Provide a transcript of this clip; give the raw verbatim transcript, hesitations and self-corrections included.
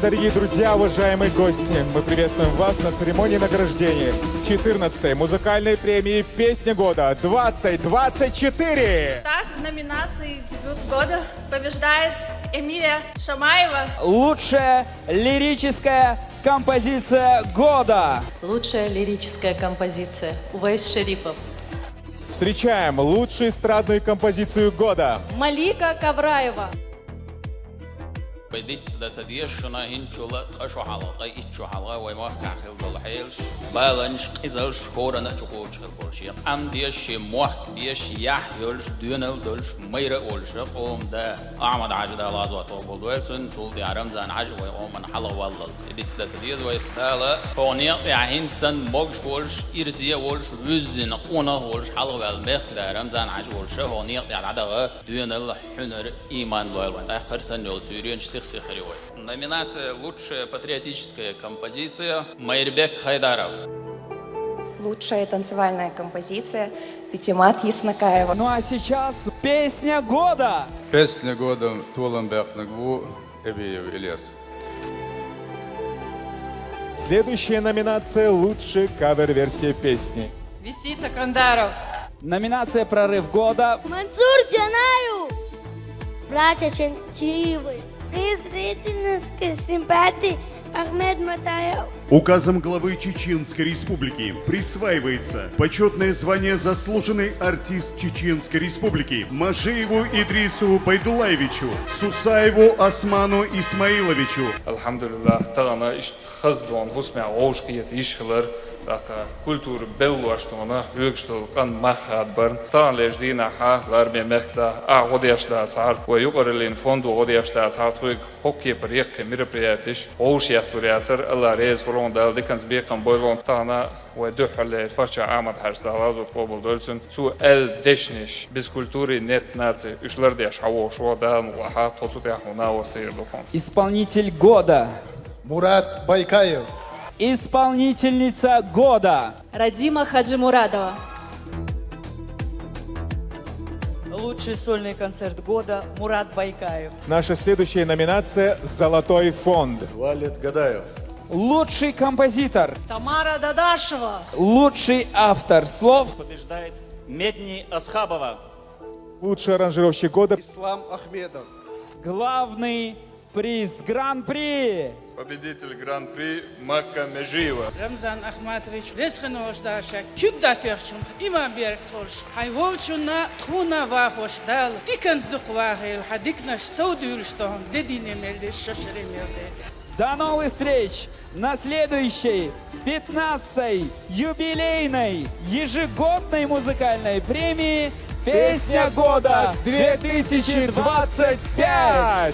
Дорогие друзья, уважаемые гости, мы приветствуем вас на церемонии награждения четырнадцатой музыкальной премии «Песня года» двадцать двадцать четыре. Так, в номинации «Дебют года» побеждает Эмилия Шамаева. Лучшая лирическая композиция года. Лучшая лирическая композиция — Увайс Шерипов. Встречаем лучшую эстрадную композицию года. Малика Кавраева. Вай диц да ца деза шуна хӀинцул къа шу хьалха, къа итт шу хьалха вай мохк хьахил долу хьелаш, баланаш, къизалш хӀоранна а чукхочуш хила болуш. Къам деза, шен мохк беза, яхь йолуш, доьналла долуш, майра а волуш, къоман да Ахьмад-Хьаьжин Дала гӀазот къобал дойла цуьнан, цул тӀаьхьа Рамзан-Хьаьжа вай къоман хьалха валлалц. И диц да ца деза вай. Дала хӀокху некъа тӀехь хӀинца санна могуш волуш, ирсе а волуш, вуьззина къонах а волуш, хьалха ваьлла мехкан да Рамзан-Хьаьжа волуш, хӀокху некъа тӀехь дӀадаха доьналла, хьуьнар, иман лойла вайн. ТӀаккха хӀара санна йолу суьйренаш сих-сиха хир ю вай. Номинация «Лучшая патриотическая композиция», Майрбек Хайдаров. Лучшая танцевальная композиция — Патимат Яснакаева. Ну а сейчас песня года! Песня года толам баьккхинарг ву Эбиев Ильяс. Следующая номинация — лучшая кавер-версия песни. Висита Кандаров. Номинация «Прорыв года». Мансур Джанаев. Братья Чентиевы. Приз зрительской симпатии — Ахмед Матаев. Указом главы Чеченской Республики присваивается почетное звание «Заслуженный артист Чеченской Республики» Машиеву Идрису Байдуллаевичу, Сусаеву Осману Исмаиловичу. Алхьамдулиллах, тахана иштта хаза дона хӀусамехь вовшахкхета йиш хилар, тӀаккха культура беллош дона хьоьгуш долу къан мах хадабарна. Таханлерчу дийнахь лараме мехкда ахь гӀо деш дацахьара, вай юкъараллин фондо гӀо деш дацахьара, тхоьга хӀокху кепара яккхий мероприятеш вовшахъетталур яцара. Алла реза хуьлда, Дала диканца бекхам бойла. Тахана вай дуьххьарлера паччахь Ахьмад-Хьаьжас, Дала гӀазот къобал дойла цуьнан, цо аьлла дешнаш: «Без культуры нет нации», уьш лардеш хьан вохуш ву, Дала мукъалахь, тхо цу тӀехь хьуна а вассийр ду хьуна. Исполнитель года. Мурат Байкаев. Исполнительница года. Радима Хаджимурадова. Лучший сольный концерт года — Мурат Байкаев. Наша следующая номинация — «Золотой фонд». Валид Гадаев. Лучший композитор — Тамара Дадашева. Лучший автор слов — побеждает Медни Асхабова. Лучший аранжировщик года — Ислам Ахмедов. Главный приз, гран-при! Победитель гран-при — Макка Межиева. Рамзан Ахматович, реза хилла волуш Дала шайн куьг дӀатоьхначунна иман, беркат хуьлуш, хьайн волчунна, тхуна вахош Дала диканца дукха вахийла, хьан диканаш сов дуьйлуш тахана де дийне мел деш, шо шаре мел де. До новых встреч на следующей, пятнадцатой юбилейной ежегодной музыкальной премии «Песня года две тысячи двадцать пять».